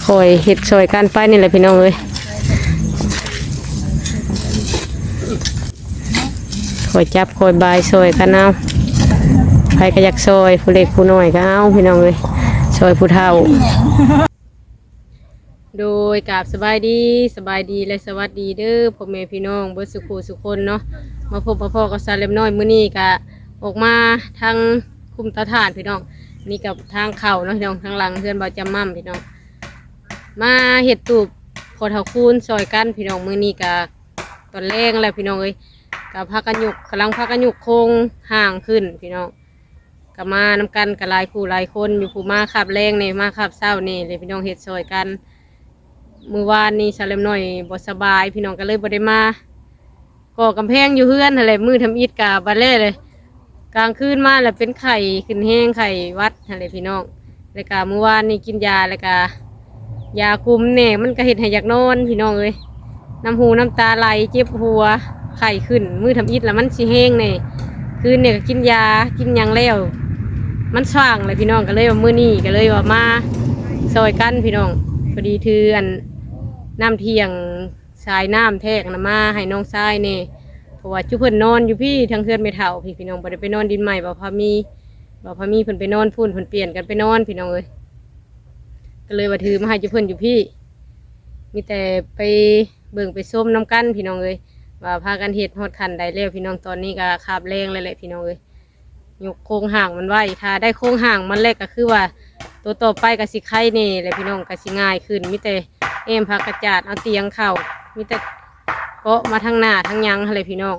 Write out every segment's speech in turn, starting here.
ຄ່ອຍເຮັດຊ່ອຍກັນໄປນີ້ແຫຼະພີ່ນ້ອງເອີຍ, ຄ່ອຍຈັບຄ່ອຍບາຍຊ່ອຍກັນເອົາ, ໃຜກໍຢາກຊ່ອຍ ຜູ້ເລັກຜູ້ນ້ອຍກໍເອົາພີ່ນ້ອງເອີຍ, ຊ່ອຍຜູ້ເຖົ້າ. ໂດຍ ກາບສະບາຍດີ ສະບາຍດີ ແລະ ສະຫວັດດີເດີພໍ່ແມ່ພີ່ນ້ອງເບິດສູ່ຜູ້ສູ່ຄົນເນາະ, ມາພົບມາພໍ້ກັບສາວເລັບນ້ອຍ ມື້ນີ້ກະອອກມາທາງຄຸ້ມເຕົາຖ່ານພີ່ນ້ອງ, ນີ້ກະທາງເຂົ້າເນາະພີ່ນ້ອງ, ທາງຫຼັງເຮືອນບ່າວຈຳໝ່ຳພີ່ນ້ອງ, ມາເຮັດຕູບພໍ່ເຖົ້າຄູນຊ່ອຍກັນພີ່ນ້ອງ, ມື້ນີ້ກະຕອນແລງແລ້ວພີ່ນ້ອງເອີຍ, ກະພາກັນຍົກ ກຳລັງພາກັນຍົກໂຄງຮ່າງຂຶ້ນພີ່ນ້ອງ. ກໍມານຳກັນ ກໍຫຼາຍຜູ້ຫຼາຍຄົນຢູ່, ຜູ້ມາຄາບແລງແດ່ ມາຄາບເຊົ້າແດ່ເລີຍ ພີ່ນ້ອງເຮັດຊ່ອຍກັນ. ມື້ວານນີ້ສາວເລັບນ້ອຍບໍ່ສະບາຍ ພີ່ນ້ອງກໍເລີຍບໍ່ໄດ້ມາ, ກໍ່ກຳແພງຢູ່ເຮືອນຫັ້ນແຫຼະ, ມື້ທຳອິດກໍບັດແລ້ວເລີຍ, ກາງຄືນມາແລ້ວເປັນໄຂ້ຂຶ້ນແຮງ ໄຂ້ຫວັດຫັ້ນແຫຼະພີ່ນ້ອງ. ແລ້ວກະມື້ວານນີ້ກິນຢາ ແລ້ວກະຢາກຸມແດ່ ມັນກະເຮັດໃຫ້ຢາກນອນພີ່ນ້ອງເອີຍ, ນ້ຳຫູນ້ຳຕາໄຫຼ ເຈັບຫົວ ໄຂ້ຂຶ້ນ, ມື້ທຳອິດລະມັນຊິແຮງແດ່. ຄືນນີ້ກະກິນຢາກິນຫຍັງແລ້ວ ມັນຊ່າງແຫຼະພີ່ນ້ອງ, ກະເລີຍວ່າມື້ນີ້ກະເລີຍວ່າມາຊ່ອຍກັນພີ່ນ້ອງ. ພໍດີຖືອັນນ້ຳທ່ຽງ ສາຍນ້ຳແທກນະມາໃຫ້ນ້ອງຊາຍແດ່, ເພາະວ່າຈຸເພິ່ນນອນຢູ່ພີ້ ທາງເຮືອນແມ່ເຖົ້າພີ້ພີ່ນ້ອງ, ບໍ່ໄດ້ໄປນອນດິນໃໝ່ ບ່າວພາມີ, ບ່າວພາມີເພິ່ນໄປນອນພຸ້ນ ເພິ່ນປ່ຽນກັນໄປນອນພີ່ນ້ອງເອີຍ. ກໍເລີຍວ່າຖືມາໃຫ້ຈຸເພິ່ນຢູ່ພີ້, ມີແຕ່ໄປເບິ່ງໄປຊົມນຳກັນພີ່ນ້ອງເອີຍ ວ່າພາກັນເຮັດຮອດຂັ້ນໃດແລ້ວພີ່ນ້ອງ. ຕອນນີ້ກໍຄາບແລງແລ້ວແຫຼະພີ່ນ້ອງເອີຍ. ຍົກໂຄງຮ່າງມັນໄວ້, ຖ້າໄດ້ໂຄງຮ່າງມັນແລ້ວກໍຄືວ່າ ໂຕຕໍ່ໄປກໍຊິໄຄແດ່ແຫຼະພີ່ນ້ອງ, ກໍຊິງ່າຍຂຶ້ນ. ມີແຕ່ແອ້ມຜ້າກະຈາດ ເອົາຕຽງເຂົ້າ, ມີແຕ່ເກາະມາທາງໜ້າທາງຫຍັງຫັ້ນແຫຼະພີ່ນ້ອງ.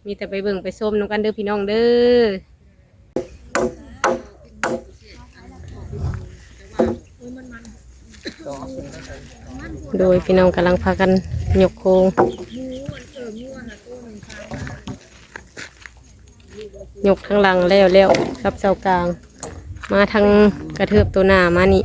ມີແຕ່ໄປເບິ່ງໄປຊົມນຳກັນເດີພີ່ນ້ອງເດີ. ໂດຍ ພີ່ນ້ອງກຳລັງພາກັນຍົກໂຄງ. ຍົກທາງຫຼັງແລ້ວ ແລ້ວກັບເສົາກາງ, ມາທາງກະເທີບໂຕໜ້າມານີ້.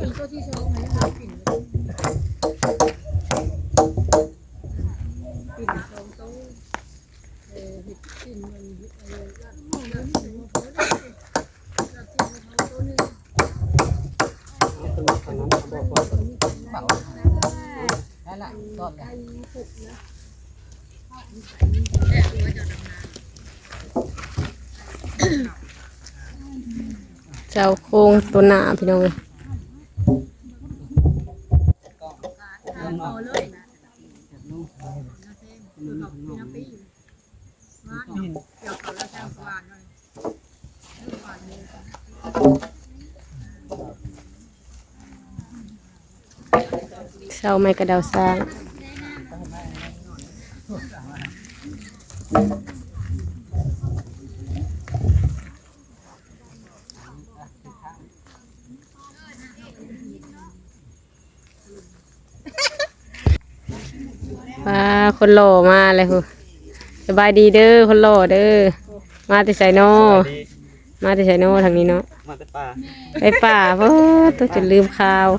ເສົາໂຄງໂຕໜ້າພີ່ນ້ອງເອີຍ. ເສົາໄມ້ກະດາວຊ້າງ. ປ້າ ຄົນຫຼໍ່ມາແລ້ວພຸ້ນ. ສະບາຍດີເດີ ຄົນຫຼໍ່ເດີ. ມາແຕ່ໃສນໍ? ສະບາຍດີ. ມາແຕ່ໃສນໍ ທາງນີ້ນໍ? ມາແຕ່ປ່າ. ໄປປ່າ. ໂອ້ ໂຕ ຈົນລືມຂ່າວ.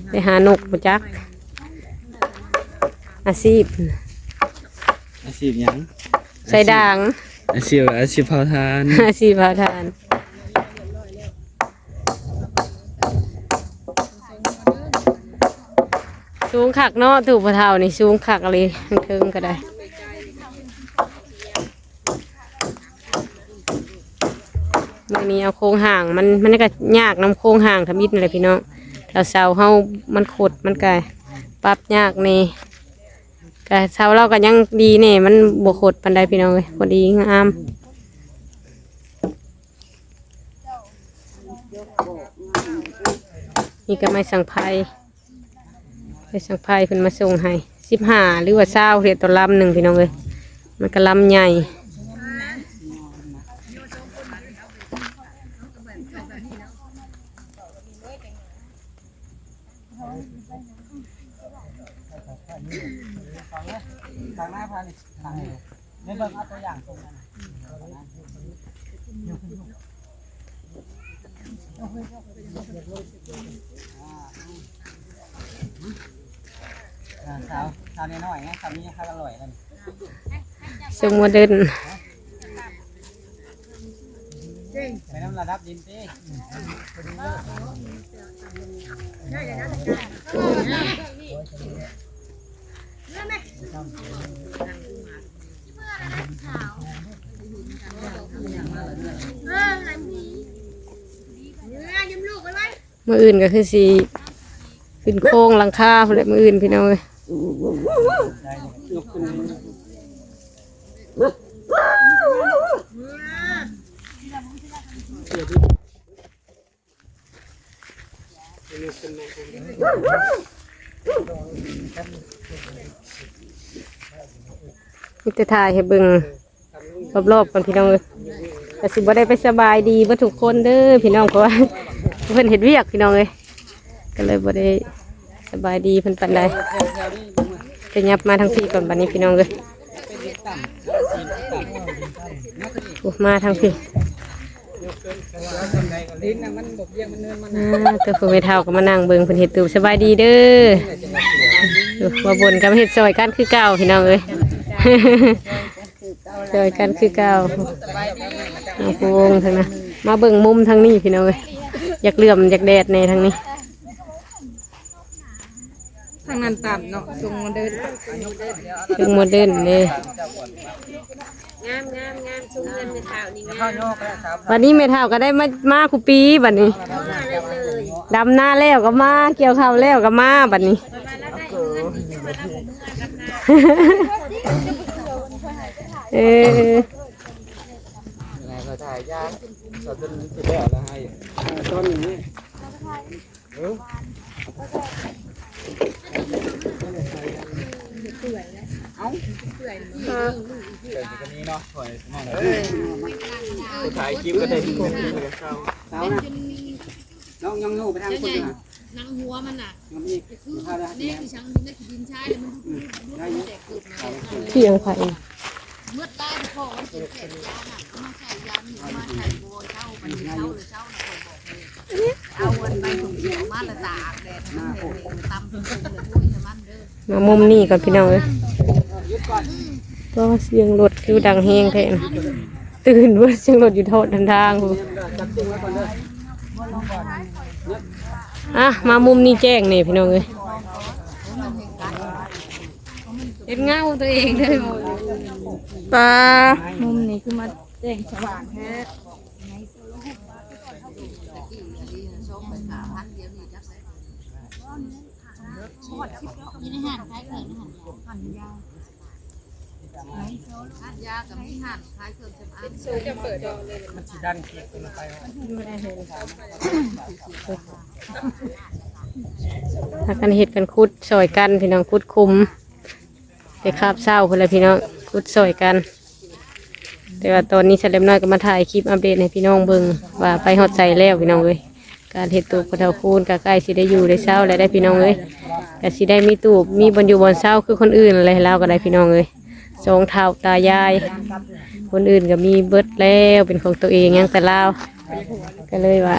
ໄປຫານົກບໍ່ຈັກ. ອາຊີບ ອາຊີບຫຍັງ? ໃສ່ດາງ. ອາຊີບ ອາຊີບເຜົາຖ່ານ. ອາຊີບເຜົາຖ່ານ. ສູງຄັກເນາະ ຕູ້ພໍ່ເຖົ້ານີ້ ສູງຄັກອີ່ຫຼີ ທາງເທິງກໍໄດ້. ມື້ນີ້ເອົາໂຄງຮ່າງ ມັນ ມັນກໍຍາກນຳໂຄງຮ່າງທຳອິດນັ້ນແຫຼະພີ່ນ້ອງ. ຖ້າເສົາເຮົາມັນຄົດ ມັນກໍປັບຍາກແດ່. ກະເສົາລາວກະຍັງດີແດ່ ມັນບໍ່ຄົດປານໃດພີ່ນ້ອງເອີຍ ພໍດີງາມ. ນີ້ກະໄມ້ສັງໄພ ໄມ້ສັງໄພເພິ່ນມາສົ່ງໃຫ້ ສິບຫ້າ ຫຼືວ່າ ຊາວ ເຮັດຕໍ່ລຳໜຶ່ງພີ່ນ້ອງເອີຍ. ມັນກະລຳໃຫຍ່. ອ່າ ສາວ ສາວນ້ອຍໆ ເຂົາມີ ເຂົາອະລ່ອຍແລ້ວນີ້. ຊົງໂມເດີນ. ລະດັບດິນຕິ ມື້ອື່ນກໍຄືຊິຂຶ້ນໂຄງຫຼັງຄາພຸ້ນແຫຼະ ມື້ອື່ນພີ່ນ້ອງເອີຍ. ມີແຕ່ຖ່າຍໃຫ້ເບິ່ງ ລອບໆ ກ່ອນພີ່ນ້ອງເອີຍ. ກໍຊິບໍ່ໄດ້ໄປສະບາຍດີເບິດທຸກຄົນເດີພີ່ນ້ອງ ເພາະວ່າເພິ່ນເຮັດວຽກພີ່ນ້ອງເອີຍ ກໍເລີຍບໍ່ໄດ້ສະບາຍດີເພິ່ນປານໃດ. ໄປຫຍັບມາທາງພີ້ກ່ອນບັດນີ້ພີ່ນ້ອງເອີຍ. ໂອ້ ມາທາງພີ້ ອ່າ ເຈົ້າຜູ້ແມ່ເຖົ້າກໍມານັ່ງເບິ່ງເພິ່ນເຮັດຕູບ. ສະບາຍດີເດີ. ໂອ້ ບໍ່ບ່ນກໍມາເຮັດຊ່ອຍກັນຄືເກົ່າພີ່ນ້ອງເອີຍ ຊ່ອຍກັນຄືເກົ່າ. ເອົາຜູ້ວົງທາງນັ້ນ ມາເບິ່ງມຸມທາງນີ້ພີ່ນ້ອງເອີຍ ຢາກເຫຼື້ອມຢາກແດດແດ່ທາງນີ້. ທາງນັ້ນຕ່ຳເນາະ ຊົງໂມເດີນ ຊົງໂມເດີນເດ້. ງາມໆໆ ຊົງເຮືອນແມ່ເຖົ້ານີ້ງາມ. ບັດນີ້ແມ່ເຖົ້າກໍໄດ້ມາ ມາຄູ່ປີບັດນີ້ ດຳນາແລ້ວກໍມາ ກ່ຽວເຂົ້າແລ້ວກໍມາບັດນີ້. ເອີ ໄງກໍຖ່າຍຍາກ ກໍຈົນຊິແລ້ວລະໃຫ້ ເອີ ຕອນນີ້ ເອີ ເອົາ ເອີ ກໍມີເນາະ ຂ້ອຍນັ້ນ ເອີ ຖ່າຍຄລິບກໍໄດ້ ເຊົາ ເຊົານະ ນ້ອງຍັງໂຍໄປທາງຄົນນະ ໜັງຫົວມັນນະ ຍັງມີ ຄືແນວທີ່ຊັງຢູ່ໃນຂີ້ດິນຊາຍ ແລ້ວມັນຫຼຸດໆໆ ແຕກເກີດມາ. ສຽງໃຜ? ເໝິດຕາຍ ເພາະມັນເປັນແຂນຍານະ ເອົາມາໃສ່ຢານີ້ ເອົາມາໃສ່ບໍ່ເຊົາ ມັນເຊົາເລີຍເຊົານະ ຂ້ອຍບອກເລີຍ. ເອົາອັນໃບສົມເຂຽວມາລະຕາກແດດໃຫ້ມັນແຫ້ງໆ ຕຳເປັນໂຄງເລີຍ ໂອ້ຍ ໃຫ້ມັນເດີ. ມາມຸມນີ້ກ່ອນພີ່ນ້ອງເອີຍ. ກໍສຽງລົດຄືດັງແຮງແທ້ນະ ຕື່ນເບີດ ສຽງລົດຢູ່ໂທດນຳທາງພຸ້ນ. ອ່ະ ມາມຸມນີ້ແຈ້ງແດ່ພີ່ນ້ອງເອີຍ ເຫັນເງົາຕົວເອງເລີຍ. ປາ ມຸມນີ້ຄືມາແຈ້ງສະຫວ່າງແທ້. ຮ້ານຢາກໍມີ ຮ້ານຂາຍເຄື່ອງສຳອາງ ມັນຊິດັນເຄັກຂຶ້ນໄປ. ພາກັນເຮັດກັນຂຸດຊ່ອຍກັນພີ່ນ້ອງ ຂຸດຂຸມ ແຕ່ຄາບເຊົ້າພຸ້ນແຫຼະພີ່ນ້ອງ ຂຸດຊ່ອຍກັນ. ແຕ່ວ່າຕອນນີ້ສະແລັບນ້ອຍກໍມາຖ່າຍຄລິບອັບເດດໃຫ້ພີ່ນ້ອງເບິ່ງວ່າໄປຮອດໃສແລ້ວພີ່ນ້ອງເອີຍ. ການເຮັດຕູບພໍ່ເຖົ້າຄູນກໍໃກ້ຊິໄດ້ຢູ່ໄດ້ເຊົາແລ້ວເດ້ພີ່ນ້ອງເອີຍ. ກໍຊິໄດ້ມີຕູບ ມີບ່ອນຢູ່ບ່ອນເຊົາຄືຄົນອື່ນແຫຼະ ລາວກໍໄດ້ພີ່ນ້ອງເອີຍ. ສອງເຖົ້າຕາຍາຍ ຄົນອື່ນກໍມີເບິດແລ້ວ ເປັນຂອງຕົວເອງ ຍັງແຕ່ລາວ. ກໍເລີຍວ່າ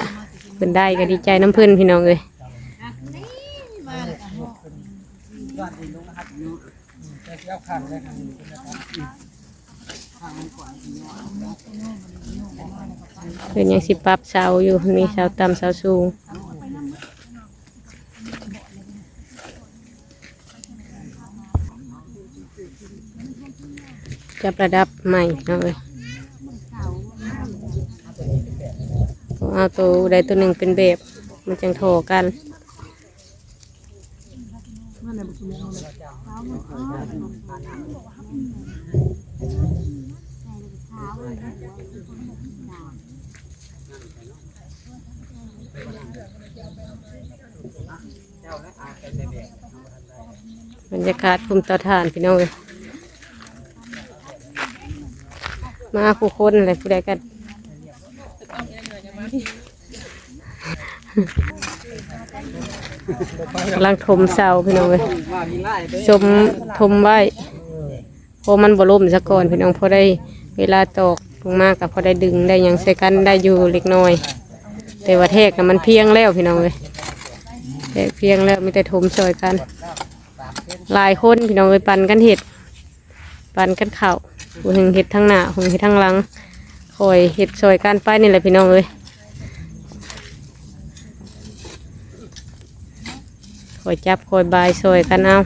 ເພິ່ນໄດ້ກໍດີໃຈນຳເພິ່ນພີ່ນ້ອງເອີຍ. ເພິ່ນຍັງຊິປັບເສົາຢູ່ ມີເສົາຕ່ຳເສົາສູງ. ຈັບລະດັບໃໝ່ເນາະເອີຍ ຕ້ອງເອົາໂຕໃດໂຕໜຶ່ງເປັນແບບ ມັນຈັ່ງທໍ່ກັນ. ບັນຍາກາດພູມເຕົາຖ່ານພີ່ນ້ອງເອີຍ ມາຄູ່ຄົນແຫຼະ ຜູ້ໃດກໍກຳລັງຖົມເສົາພີ່ນ້ອງເອີຍ ຊົມຖົມໄວ້. ພໍມັນບໍ່ລົ້ມສາກ່ອນພີ່ນ້ອງ ພໍໄດ້ເວລາຕອກລົງມາກໍພໍໄດ້ດຶງໄດ້ຫຍັງໃສ່ກັນໄດ້ຢູ່ເລັກນ້ອຍ ແຕ່ວ່າແທກນະມັນພຽງແລ້ວພີ່ນ້ອງເອີຍ ແທກພຽງແລ້ວ ມີແຕ່ຖົມຊ່ອຍກັນ ຫຼາຍຄົນພີ່ນ້ອງເອີຍ ປັນກັນເຮັດ ປັນກັນເຂົ້າ ຜູ້ໜຶ່ງເຮັດທາງໜ້າ ຜູ້ໜຶ່ງເຮັດທາງຫຼັງ ຄ່ອຍເຮັດຊ່ອຍກັນໄປນີ້ແຫຼະພີ່ນ້ອງເອີຍ. ຄ່ອຍຈັບຄ່ອຍບາຍຊ່ອຍກັນເອົາ.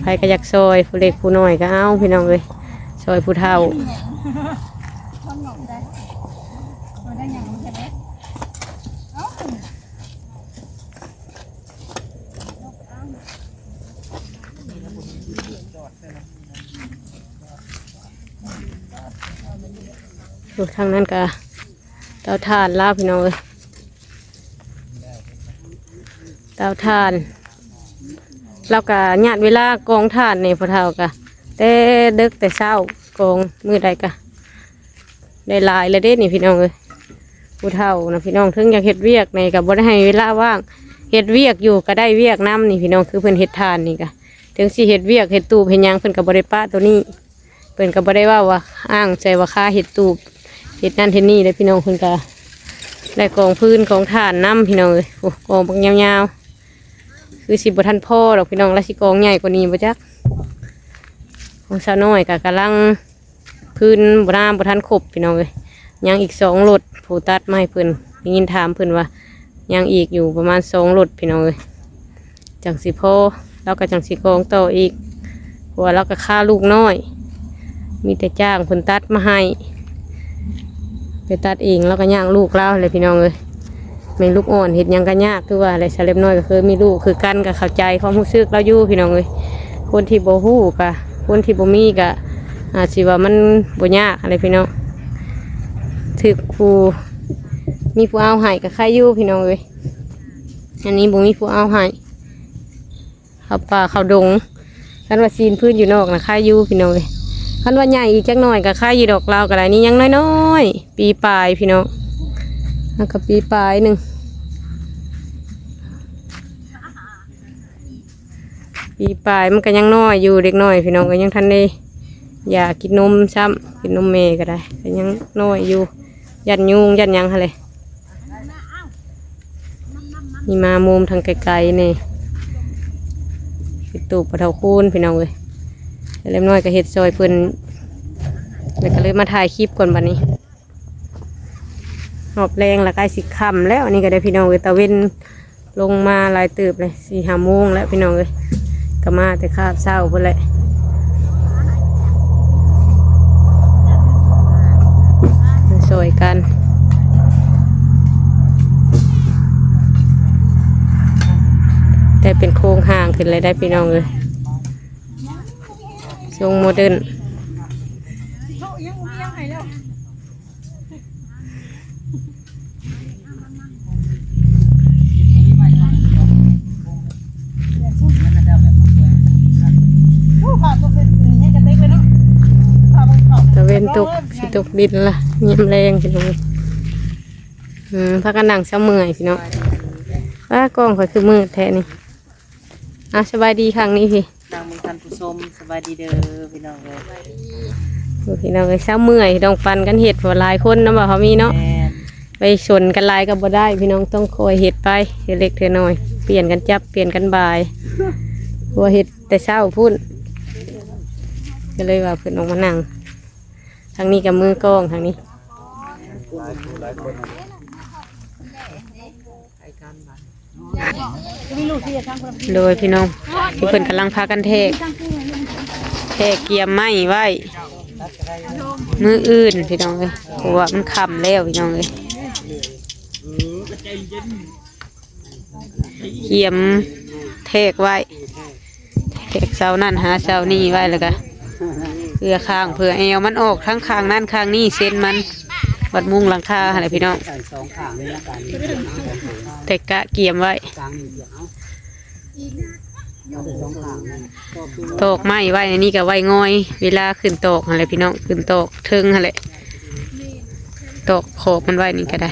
ໃຜກໍຢາກຊ່ອຍ ຜູ້ເລັກຜູ້ນ້ອຍກໍເອົາ ພີ່ນ້ອງເອີຍ, ຊ່ອຍຜູ້ເຖົ້າ. ໂອ້ ທາງນັ້ນກະເຕົາຖ່ານລາວ ພີ່ນ້ອງເອີຍ, ເຕົາຖ່ານ. ລາວກະຍາດເວລາກອງຖ່ານນີ້ ພໍ່ເຖົ້າກະແຕ່ເດິກແຕ່ເຊົ້າ ກອງມື້ໃດກະ ໄດ້ຫຼາຍແລ້ວເດ້ນີ້ ພີ່ນ້ອງເອີຍ. ຜູ້ເຖົ້ານະ ພີ່ນ້ອງ ເຖິງຢາກເຮັດວຽກນີ້ກໍບໍ່ໄດ້ໃຫ້ເວລາວ່າງ, ເຮັດວຽກຢູ່ກໍໄດ້ວຽກນຳນີ້ ພີ່ນ້ອງ. ຄືເພິ່ນເຮັດຖ່ານນີ້ກໍ ເຖິງຊິເຮັດວຽກເຮັດຕູບເຮັດຫຍັງ ເພິ່ນກໍບໍ່ໄດ້ປະໂຕນີ້, ເພິ່ນກໍບໍ່ໄດ້ເວົ້າວ່າອ້າງໃສ່ວ່າຄາເຮັດຕູບ ເຮັດນັ້ນເຮັດນີ້ເດ້ ພີ່ນ້ອງ. ເພິ່ນກໍໄດ້ກອງຟືນກອງຖ່ານນຳ ພີ່ນ້ອງເອີຍ. ໂອ້ ກອງບັກຍາວໆ ຄືຊິບໍ່ທັນພໍດອກ ພີ່ນ້ອງ, ລະຊິກອງໃຫຍ່ກວ່ານີ້ບໍ່ຈັກ. ຂອງສາວນ້ອຍກໍກຳລັງ ຟືນບໍ່ນາ ບໍ່ທັນຄົບ ພີ່ນ້ອງເອີຍ, ຍັງອີກສອງລົດ. ຜູ້ຕັດມາໃຫ້ເພິ່ນ ໄດ້ຍິນຖາມເພິ່ນວ່າຍັງອີກຢູ່ປະມານສອງລົດ ພີ່ນ້ອງເອີຍ, ຈັ່ງຊິພໍ. ລາວກໍຈັ່ງຊິກອງຕໍ່ອີກ ເພາະວ່າລາວກໍຄາລູກນ້ອຍ, ມີແຕ່ຈ້າງເພິ່ນຕັດມາໃຫ້, ໄປຕັດເອງ. ລາວກໍຍ່າງລູກລາວແຫຼະ ພີ່ນ້ອງເອີຍ. ແມ່ລູກອ່ອນເຮັດຫຍັງກໍຍາກ ຄືວ່າແຫຼະ. ສາວເລັບນ້ອຍກໍເຄີຍມີລູກຄືກັນ ກໍເຂົ້າໃຈຄວາມຮູ້ສຶກລາວຢູ່ ພີ່ນ້ອງເອີຍ. ຄົນທີ່ບໍ່ຮູ້ກະ ຄົນທີ່ບໍ່ມີກະ ອາດຊິວ່າມັນບໍ່ຍາກຫັ້ນແຫຼະ ພີ່ນ້ອງ. ຖືກຜູ້ ມີຜູ້ເອົາໃຫ້ກໍໄຄຢູ່ ພີ່ນ້ອງເອີຍ. ອັນນີ້ບໍ່ມີຜູ້ເອົາໃຫ້ ເຂົ້າປ່າເຂົ້າດົງ. ຄັນວ່າຊີ້ນພື້ນຢູ່ນອກນະ ໄຄຢູ່ ພີ່ນ້ອງເອີຍ. ຄັນວ່າໃຫຍ່ອີກຈັກໜ້ອຍກໍໄຄຢູ່ດອກ. ລາວກໍໄດ້ນີ້ຍັງນ້ອຍໆ ປີປາຍ ພີ່ນ້ອງ, ແລ້ວກໍປີປາຍໜຶ່ງ. ປີປາຍມັນກໍຍັງນ້ອຍຢູ່ ເດັກນ້ອຍ ພີ່ນ້ອງເອີຍ, ຍັງທັນໄດ້ຢາກກິນນົມຊ້ຳ, ກິນນົມແມ່ກໍໄດ້ ກໍຍັງນ້ອຍຢູ່. ຢ້ານຍຸງຢ້ານຫຍັງຫັ້ນແຫຼະ. ມີມາມຸມທາງໄກໆນີ້ ເຮັດຕູບປະເຖົ້າຄູນ ພີ່ນ້ອງເອີຍ. ແລ້ວເລັກນ້ອຍກໍເຮັດຊ່ອຍເພິ່ນ ແລ້ວກໍເລີຍມາຖ່າຍຄລິບກ່ອນບັດນີ້. ຮອບແລງລະໃກ້ຊິຄ່ຳແລ້ວ ອັນນີ້ກໍໄດ້ ພີ່ນ້ອງເອີຍ. ຕາເວັນລົງມາຫຼາຍເຕີບເລີຍ ສີ່ຫ້າໂມງແລ້ວ ພີ່ນ້ອງເອີຍ, ກໍມາແຕ່ຄາບເຊົ້າພຸ້ນແຫຼະ ມາຊ່ອຍກັນ. ແຕ່ເປັນໂຄງຮ່າງຂຶ້ນເລີຍໄດ໋ ພີ່ນ້ອງເອີຍ, ຊົງໂມເດີນ. ຕາເວັນຕົກ ຊິຕົກດິນລະ ຍາມແລງ ພີ່ນ້ອງ. ອືມ ພາກັນນັ່ງຊະເມື່ອຍ ພີ່ນ້ອງ. ອ້າ ກ້ອງຂ້ອຍຄືມືດແທ້ນີ້. ອ່າ ສະບາຍດີຄັ້ງນີ້ພີ່ ນາງມີທ່ານຜູ້ຊົມ ສະບາຍດີເດີພີ່ນ້ອງເອີຍ. ໂອ້ ພີ່ນ້ອງເອີຍ ຊາວເມື່ອຍ ຕ້ອງປັ່ນກັນເຮັດ ເພາະວ່າຫຼາຍຄົນນຳ ບໍ່ເຮົາມີເນາະ. ແມ່ນ ໄປຊົນກັນຫຼາຍກໍບໍ່ໄດ້ ພີ່ນ້ອງ, ຕ້ອງຄ່ອຍເຮັດໄປ ເທື່ອເລັກເທື່ອນ້ອຍ, ປ່ຽນກັນຈັບ ປ່ຽນກັນບາຍ ເພາະວ່າເຮັດແຕ່ເຊົ້າພຸ້ນ. ກໍເລີຍວ່າເພິ່ນອອກມານັ່ງທາງນີ້ ກັບມືກ້ອງທາງນີ້. ໂດຍ ພີ່ນ້ອງ ເພິ່ນກຳລັງພາກັນແທກ ແທກກຽມໄມ້ໄວ້ມື້ອື່ນ ພີ່ນ້ອງເອີຍ, ເພາະວ່າມັນຄ່ຳແລ້ວ ພີ່ນ້ອງເອີຍ. ກຽມແທກໄວ້ ແທກເສົານັ້ນຫາເສົານີ້ໄວ້ ແລ້ວກະເພື່ອຂ້າງ ເພື່ອແອວມັນອອກທັງຂ້າງນັ້ນຂ້າງນີ້ ເສັ້ນມັນ ບັດມຸງຫຼັງຄາຫັ້ນແຫຼະພີ່ນ້ອງ. ແຕ່ກະກຽມໄວ້ ຕອກໄມ້ໄວ້ ອັນນີ້ກະໄວ້ງອຍ ເວລາຂຶ້ນຕອກຫັ້ນແຫຼະພີ່ນ້ອງ, ຂຶ້ນຕອກເທິງຫັ້ນແຫຼະ ຕອກຂອບມັນໄວ້ນີ້ກະໄດ້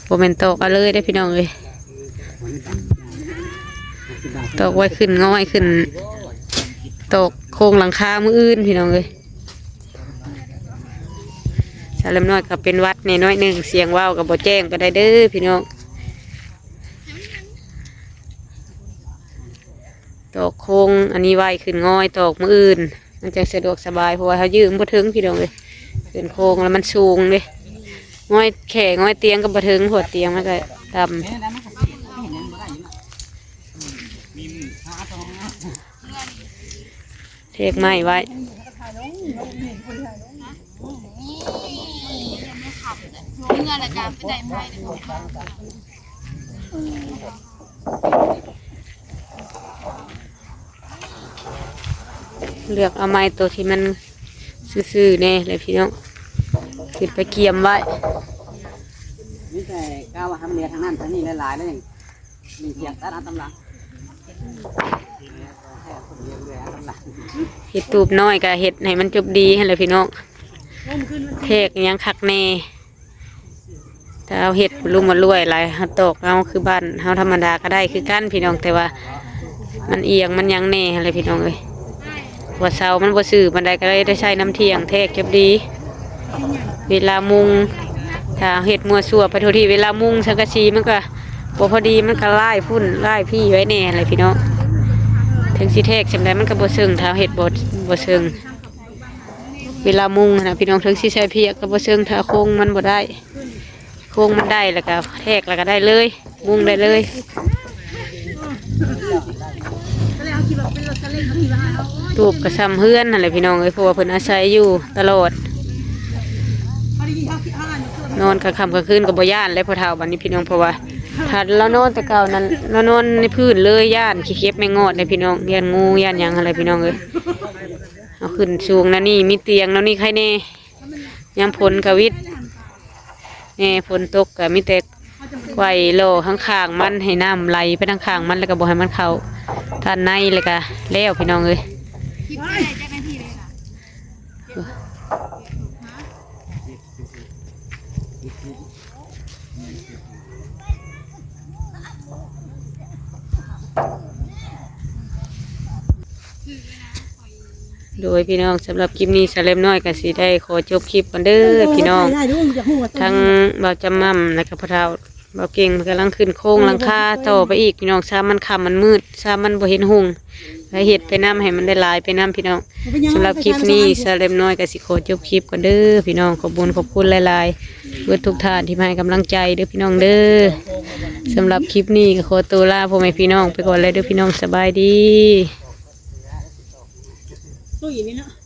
ບໍ່ແມ່ນຕອກເອົາເລີຍເດ້ພີ່ນ້ອງເອີຍ. ຕອກໄວ້ຂຶ້ນງອຍຂຶ້ນ ຕອກໂຄງຫຼັງຄາມື້ອື່ນ ພີ່ນ້ອງເອີຍ. ສາວແຫຼມນ້ອຍກໍເປັນຫວັດແດ່ໜ້ອຍໜຶ່ງ ສຽງເວົ້າກໍບໍ່ແຈ້ງປານໃດເດີພີ່ນ້ອງ. ຕອກໂຄງອັນນີ້ໄວ້ຂຶ້ນງອຍ ຕອກມື້ອື່ນ ມັນຈັ່ງສະດວກສະບາຍ ເພາະວ່າເຮົາຢືນບໍ່ເຖິງພີ່ນ້ອງເອີຍ. ຂຶ້ນໂຄງແລ້ວມັນສູງເດ້ ງອຍແຂ້ງອຍຕຽງກໍບໍ່ເຖິງ ເພາະວ່າຕຽງມັນກໍຕ່ຳ. ແບກໄມ້ໄວ້ ເລືອກເອົາໄມ້ໂຕທີ່ມັນຊື່ໆແດ່ແຫຼະພີ່ນ້ອງ ຂຶ້ນໄປກຽມໄວ້. ມີແຕ່ກ້າວ່າໃຫ້ມັນເຫຼືອທາງນັ້ນທາງນີ້ຫຼາຍໆ ແລ້ວຍັງ ມີພຽງຕັດເອົາຕາມຫຼັງ ເຮັດຕູບນ້ອຍກໍເຮັດໃຫ້ມັນຈົບດີຫັ້ນແຫຼະພີ່ນ້ອງ ແທກຫຍັງຄັກແນ່. ຖ້າເຮົາເຮັດລຸມມາລວຍຫຼາຍ ເຮົາຕອກເອົາຄືບ້ານເຮົາທຳມະດາກໍໄດ້ຄືກັນພີ່ນ້ອງ ແຕ່ວ່າມັນອຽງມັນຫຍັງແນ່ຫັ້ນແຫຼະພີ່ນ້ອງເອີຍ ວ່າເສົາມັນບໍ່ຊື່ປານໃດ ກໍເລີຍໄດ້ໃຊ້ນ້ຳທ່ຽງແທກຈົບດີ. ເວລາມຸງ ຖ້າເຮັດມົ້ວຊົ່ວໄປທົ່ວທີ່ ເວລາມຸງສັງກະສີມັນກໍບໍ່ພໍດີ ມັນກໍລາຍພຸ້ນລາຍພີ້ໄວ້ແນ່ຫັ້ນແຫຼະພີ່ນ້ອງ ເຖິງຊິແທກສ່ຳໃດມັນກໍບໍ່ເຊິ່ງ ຖ້າເຮັດບໍ່ ບໍ່ເຊິ່ງ. ເວລາມຸງຫັ້ນນະພີ່ນ້ອງ ເຖິງຊິໃສ່ພຽກກໍບໍ່ເຊິ່ງ ຖ້າໂຄງມັນບໍ່ໄດ້ ໂຄງມັນໄດ້ແລ້ວກໍແທກແລ້ວກໍໄດ້ເລີຍ ມຸງໄດ້ເລີຍ. ຕູບກໍສ່ຳເຮືອນຫັ້ນແຫຼະພີ່ນ້ອງເອີຍ ເພາະວ່າເພິ່ນອາໄສຢູ່ຕະຫຼອດ ນອນກາງຄ່ຳກາງຄືນກໍບໍ່ຢ້ານແລ້ວພໍ່ເຖົ້າບັດນີ້ພີ່ນ້ອງ ເພາະວ່າຖ້າລາວນອນແຕ່ເກົ່ານັ້ນ ລາວນອນໃນພື້ນເລີຍ ຢ້ານຂີ້ເຂັບແມງງອດເດ້ພີ່ນ້ອງ ຢ້ານງູ ຢ້ານຫຍັງຫັ້ນແຫຼະພີ່ນ້ອງເອີຍ. ເຮົາຂຶ້ນສູງແນວນີ້ ມີຕຽງແນວນີ້ໃຄແນ່ ຍາມຝົນກໍວິດແນ່ ຝົນຕົກກໍມີແຕ່ໄຂວ້ລໍ້ຂ້າງໆມັນ ໃຫ້ນ້ຳໄຫຼໄປທາງຂ້າງມັນ ແລ້ວກໍບໍ່ໃຫ້ມັນເຂົ້າດ້ານໃນ ແລ້ວກໍແລ້ວພີ່ນ້ອງເອີຍ. ໂດຍພີ່ນ້ອງ ສຳລັບຄລິບນີ້ ສາວແລັບນ້ອຍກໍຊິໄດ້ຂໍຈົບຄລິບກ່ອນເດີພີ່ນ້ອງ. ທັງບ່າວຈຳໝ່ຳ ແລ້ວກໍພໍ່ເຖົ້າບ່າວເກັ່ງ ເພິ່ນກຳລັງຂຶ້ນໂຄງຫຼັງຄາຕໍ່ໄປອີກພີ່ນ້ອງ ຊາມມັນຄ່ຳມັນມືດ ຊາມມັນບໍ່ເຫັນຮຸ່ງ ໃຫ້ເຮັດໄປນຳ ໃຫ້ມັນໄດ້ຫຼາຍໄປນຳພີ່ນ້ອງ. ສຳລັບຄລິບນີ້ ສາວແລັບນ້ອຍກໍຊິຂໍຈົບຄລິບກ່ອນເດີພີ່ນ້ອງ. ຂອບບຸນຂອບຄຸນຫຼາຍໆ ເບິດທຸກທ່ານທີ່ມາໃຫ້ກຳລັງໃຈເດີພີ່ນ້ອງເດີ. ສຳລັບຄລິບນີ້ກໍຂໍຕົວລາພໍ່ແມ່ພີ່ນ້ອງໄປກ່ອນແລ້ວເດີພີ່ນ້ອງ. ສະບາຍດີ. ຕຸ້ຍນີ້ເນາະ.